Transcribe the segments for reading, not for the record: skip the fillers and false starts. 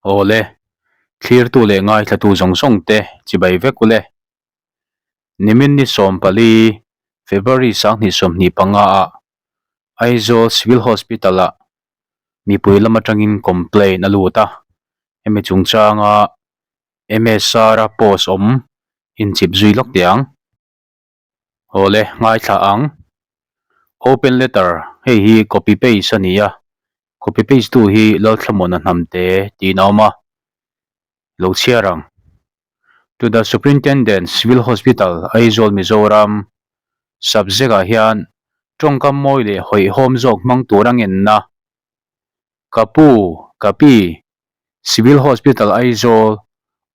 Awle, thlirtu leh ngaithlatu zawng zawng te chibai vek ule. Nimin ni 14, February 2025 ah Aizawl Civil Hospital ah mipui lam atangin complaint a lut a, hemi chungchanga MSR a post awm inchip zui lawk teh ang. Awle, ngaithla ang. Open letter, hei hi copy paste a ni a, copy paste tu hi Lalthlamuana Hnamte tiin a awm a, lo chhiar ang. To the Superintendent, Civil Hospital, Aizawl, Mizoram, Subject ah hian tawngkam mawi leh hawihhawm zawk hmang tur a ngenna. Ka pu, ka pi, Civil Hospital Aizawl,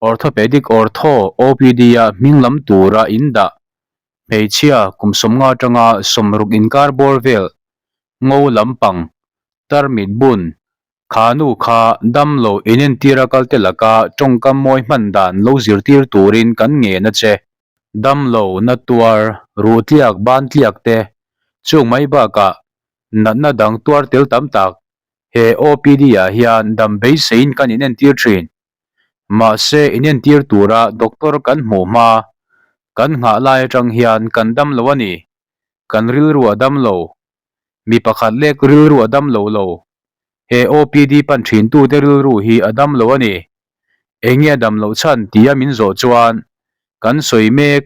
Orthopedic Ortho OPD-a hming lam tura in dah hmeichhia kum 50 atanga 60 inkar bawr vel ngo lampang tarmit bun kha nu kha damlo inentira kalte laka tawngkam mawi hman dan lo zirtir turin kan ngen a che. Damlo na tuar, ruhtliak bantliak te chung mai bakah natna dang tuar tel tam tak He OPD ah hian dam beiseiin kan inentir thin. Mahse inentir tura doctor kan hmuh hma, kan nghah lai atang hian kan dam lo a ni. Kan rilru a dam lo. Mi pakhat lek rilru a dam lo lo. He OPD pan thintute rilru hi a dam lo a ni. Enge a dam loh chhan tia min zawh chuan kan sawi mek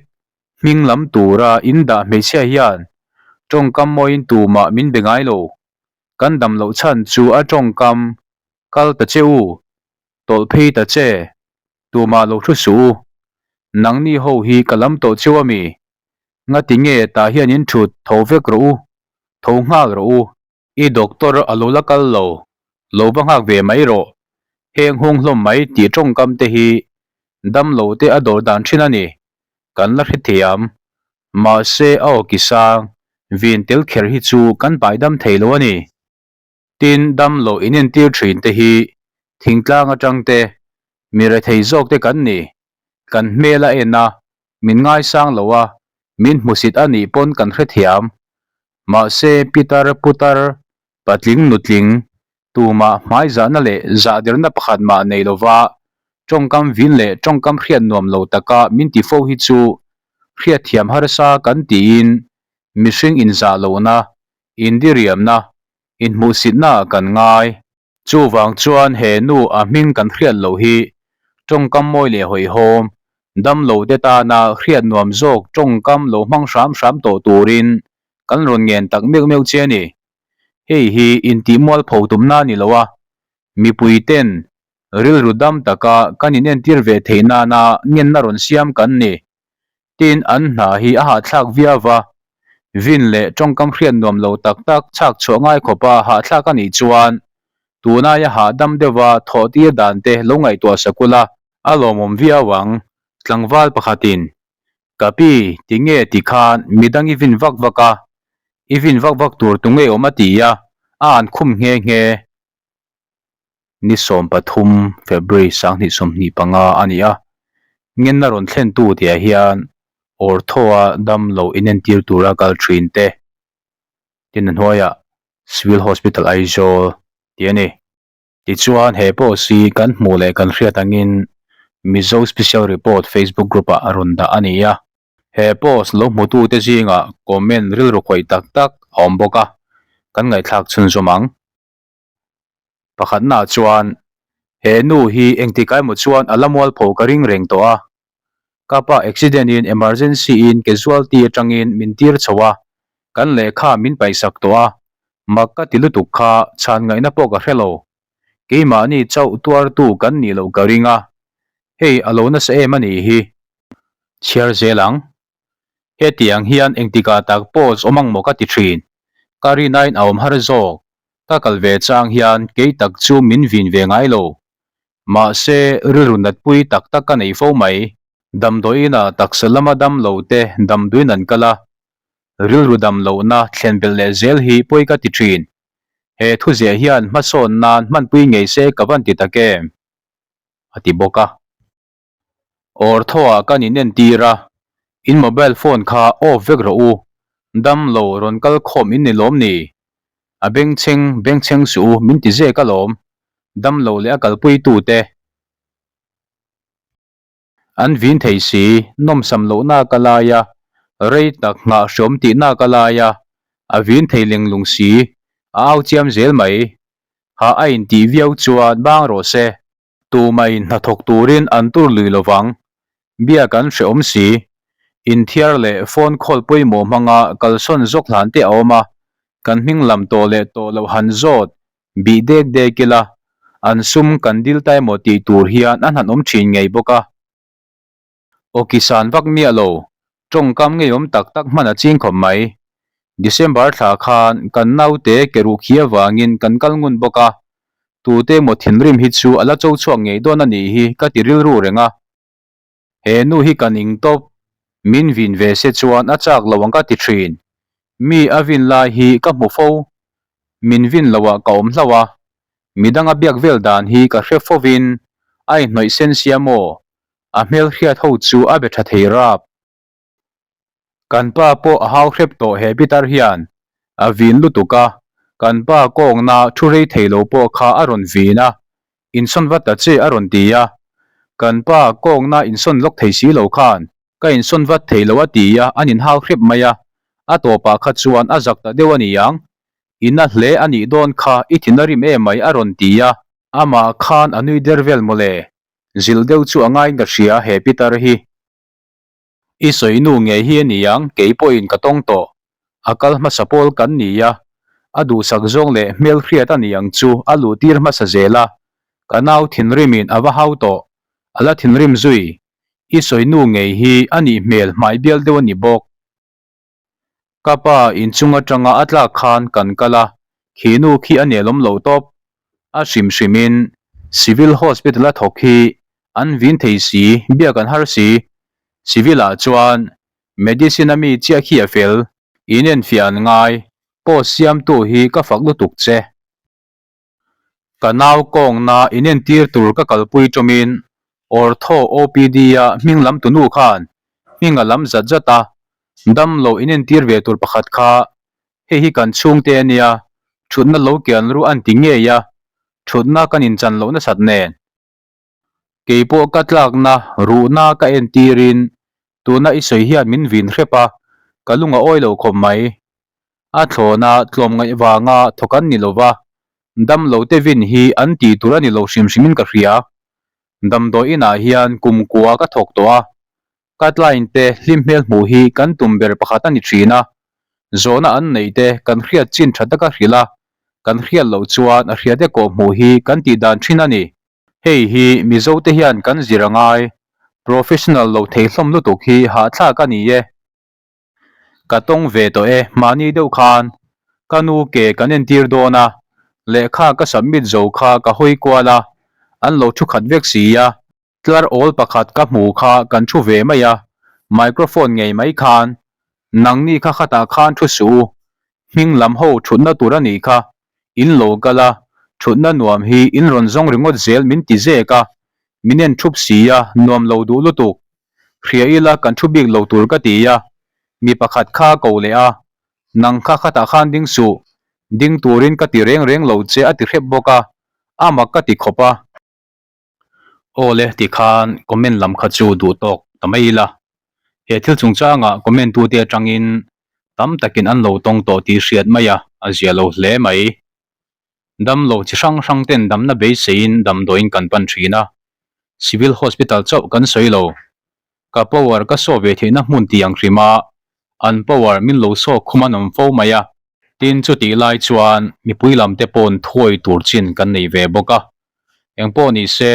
hming lam tura indah hmeichhia hian tawngkam mawiin tumah min be ngai lo. Kan dam loh chhan chu a tawngkam, Kal ta che u, tawlh phei ta che, tumah lo thu suh u. Nangni ho hi ka lam tawh cheu a mi? Ngati nge tah hian in thut tho vek rawh u, tho nghal rawh u. I doctor a lo la kal lo, lo va nghak ve mai rawh. Heng hung hlawm mai tih tawngkam te hi dam lo te a dawr dan thin a ni. Kan la hrethiam. Mahse a aw ki sang, vin tel kher hi chu kan paidam thei lo a ni. Tin, damlo inentir thin te hi thingtlang atang te, mi rethei zawk te kan ni. Kan hmel a en a, min ngaisang lo a, min hmusit a nih pawn kan hrethiam. Mahse pitar putar, patling nutling, Tumah hmaizahna leh zahderna pakhat mah nei lova tawngkam vin leh tawngkam hriat nuam lo taka min ti fo hi chu hriatthiam harsa kan tiin mihring inzah lohna, indiriamna, inhmuhsitna ah kan ngai. Chuvang chuan he nu a hming kan hriat loh hi tawngkam mawi leh hawihhawm, damlo te tana hriat nuam zawk tawngkam lo hmang hram hram tawh turin kan rawn ngen tak meuh meuh che a ni. Hei hi intihmual pho tumna a ni lo a, mipui ten rilru dam taka kan inentir ve theih nana ngenna rawn siam kan ni. Tin, an hna hi a hahthlak viau a, vin leh tawngkam hriat nuam lo tak tak chhak chhuah ngai khawpa hahthlak a nih chuan tunaia hahdam deuha thawh tir dan te lo ngaihtuah sakula a lawmawm viau ang, tlangval pakhatin Ka pi, ti nge ti khan midang i vin vak vak a, i vin vak vak tur tu nge awm a ti a, a an khum nghe nghe. Ni 13 February 2025 a ni a, ngenna rawn thlentu tihah hian Ortho-a damlo inentir tura kal thin te tin a hnuaiah Civil Hospital Aizawl tih a ni. Tichuan, he post hi kan hmuh leh kan hriat angin Mizo Special Report Facebook group-ah a rawn dah a ni a. He post lo hmutute zingah comment rilru khawih tak tak a awm bawk a, kan ngaihthlak chhunzawm ang. Pakhatnaah chuan, he nu hi engtikah emaw chuan a la mualpho ka ring reng tawh a. Ka pa accident in emergency in casualty atangin min tir chho a, kan lehkha min paihsak tawh a, mak ka ti lutuk kha chhan ngaihna pawh ka hre lo. Keimahni chauh tuartu kan nih loh ka ring a, hei a lo nasa em a nih hi. Chhiar zel ang. Hetiang hian engtikah tak post awm ang maw ka ti thin. Ka rinain a awm har zawk. Ka kal ve chang hian kei tak chu min vin ve ngai lo. Mahse, rilru natpui tak tak ka nei fo mai. Damdawiinah taksa lama dam lo te damduin an kal a, rilru dam lohna thlen belh leh zel hi pawi ka ti thin. He thuziah hian hmasawn nan hmanpui ngei se ka van ti tak em? a ti bawk a. Ortho-ah kan inentir a, in mobile phone kha off vek rawh u, dam lo rawn kal khawm in ni lawm ni? A bengchheng bengchheng suh u min ti zek alawm, dam lo leh a kalpuitute. An vin thei si, nawmsam lohna ka lai a, rei tak nghah hreawm tihna ka lai a, a vin thei lenglung si, a au chiam zel mai. Hah a intih viau chuan bang rawh se. Tumah in hnathawk turin an tur lui lovang. Biak an hreawm si. Inthiar leh phone call pawimawh hmanga kalsawn zawk hlan te a awm a, kan hming lam tawh leh tawh loh han zawt bih dek dek ila, an sum kan dil ta emaw tih tur hian an han awm thin ngei bawk a. Aw kisan vak miah lo, tawngkam ngeiawm tak tak hman a ching khawp mai. December thla khan kan naute ke ruh khi avangin kan kal ngun bawk a, tute emaw thinrim hi chu a la cho chhuak ngei dawn a nih hi ka ti rilru reng a. He nu hi ka ning tawp, min vin ve se chuan a chak lo ang ka ti thin. Mi a vin lai hi ka hmu fo, min vin loah ka awm hlauh a, midang a biak vel dan hi ka hre fovin a inhnawih sen sia maw? A hmelhriat ho chu a be tha thei rap. Kan pa pawh a hau hrep tawh he pitar hian a vin lutuk a, kan pa kawngna thu rei thei lo pawh kha a rawn vin a, insawn vat ta che a rawn ti a, kan pa kawngna insawn lawk thei si lo khan ka insawn vat thei lo a ti a, an inhau hrep mai a, a tawpah kha chuan a zak ta deuh a ni ang, i na hle a nih dawn kha i thin a rim emai a rawn ti a. Amah khan a nui der vel mawle, zilh deuh chu a ngaiin ka hria he pitar hi. I sawi nu ngei hi a ni ang, kei pawhin ka tawng tawh. A kal hmasa pawl kan ni a, a duhsak zawng leh hmelhriat a ni ang chu a luh tir hmasa zel a, ka nau thinrimin a va hau tawh, a la thinrim zui. I sawi nu ngei hi a nih hmel hmai bial deuh a ni bawk. Ka pa inchung atanga a tlak khan kan kal a, khi nu khi a nelawm lo tawp. A hrim hrimin Civil Hospital a thawk hi an vin thei si, biak an har si. Civil ah chuan Medicine a mi chiah khi a fel, inenfiah an ngai, post siamtu hi ka fak lutuk che. Ka nau kawngna inentir tur ka kalpui tawmin Ortho OPD a hming lam tunu khan hming a lam zat zat a, damlo inentir ve tur pakhat kha hei hi kan chhungte a nia, thutna lo kian ru an ti ngei a, thutna kan inchan loh nasat nen. Keipawh ka tlakna ruhna ka entirin tuna i sawi hian min vin hrep a, ka lung a awi lo khawp mai. A thlawna tlawmngaih vanga thawk an ni lova, damlo te vin hi an tih tur a ni lo hrim hrimin ka hria. Damdawi inah hian kum kua ka thawk tawh a, Ka client te hlim hmel hmuh hi kan tum ber pakhat a ni thin a, zawhna an neih te kan hriat chin tha taka hrilh a, kan hriat loh chuan a hriate kawh hmuh hi kan tih dan thin a ni. Hei hi Mizo te hian kan zir a ngai, professional loh thei hlawm lutuk hi hahthlak a ni e. Ka tawng ve tawh e, mahni deuh khan ka nu ke kan entir dawn a, lehkha ka submit zo kha ka hawi kual a, an lo thu khat vek si a, Tlar awl pakhat ka hmu kha kan thu ve mai a, microphone ngei mai khan, Nangni kha khatah khan thu suh u, hming lam ho thutna tur a nih kha, in lo kal a, thutna nuam hi in rawn zawng ringawt zel min ti zek a, min en thup si a, nuam lo duh lutuk. Hria ila kan thu bik lo tur ka ti a, mi pakhat kha ko leh a, nang kha khatah khan ding suh, ding turin ka ti reng reng lo che a ti hrep bawk a, a mak ka ti khawp a. Aw le tikhan comment lam kha chu duh tawk ta mai ila. He thil chungchangah comment tute atangin tam takin an lo tawng tawh tih hriat mai a, a zia lo hle mai. Damlo chi hrang hrang ten damna beiseiin damdawiin kan pan thin a, Civil Hospital chauh kan sawi lo. Ka power ka saw ve theihna hmun tih ang hrim a, an power min lo saw khum an awm fo mai a. Tin chutih lai chuan mipui lam te pawn thuawi tur chin kan nei ve bawk a. Engpawh ni se,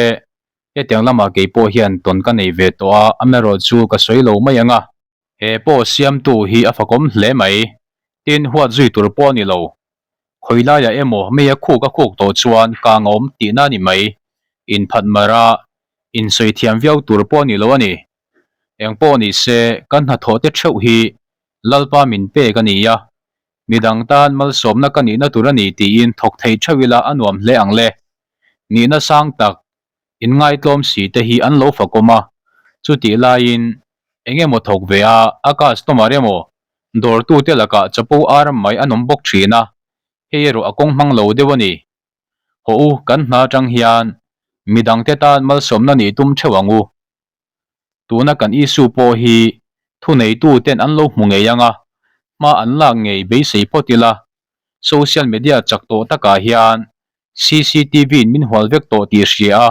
hetiang lamah kei pawh hian tawn ka nei ve tawh a, amaherawh chu ka sawi lo mai ang a. He pawh siamtu hi a fakawm hle mai, tin huat zui tur pawh a ni lo. Khawi laiah emaw mei a khuk a khuk tawh chuan kang a awm tihna a ni mai, inphat mar a, insawi thiam viau tur pawh a ni lo a ni. Engpawh ni se, kan hnathawh te theuh hi Lalpa min pek a ni a, Midang tan malsawmna ka nihna tur a ni tiin thawk thei theuh ila a nuam hle ang le. Nihna sang tak, inngaitlawm si te hi an lo fakawm a, chutih laiin eng emaw thawk ve a, a customer emaw dawrtute lakah chapo ar mai an awm bawk thin a, hei erawh a kawng hmang lo deuh a ni. Hawh u, kan hna atang hian midangte tan malsawmna nih tum theuh ang u. Tuna kan issue pawh hi thuneitu ten an lo hmu ngei ang a, hma an lak ngei beisei phawt ila, social media chak tawh takah hian CCTV in min hual vek tawh tih hria a,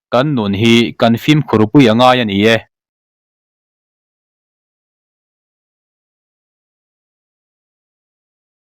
kan nun hi kan fimkhur pui a ngai a ni e.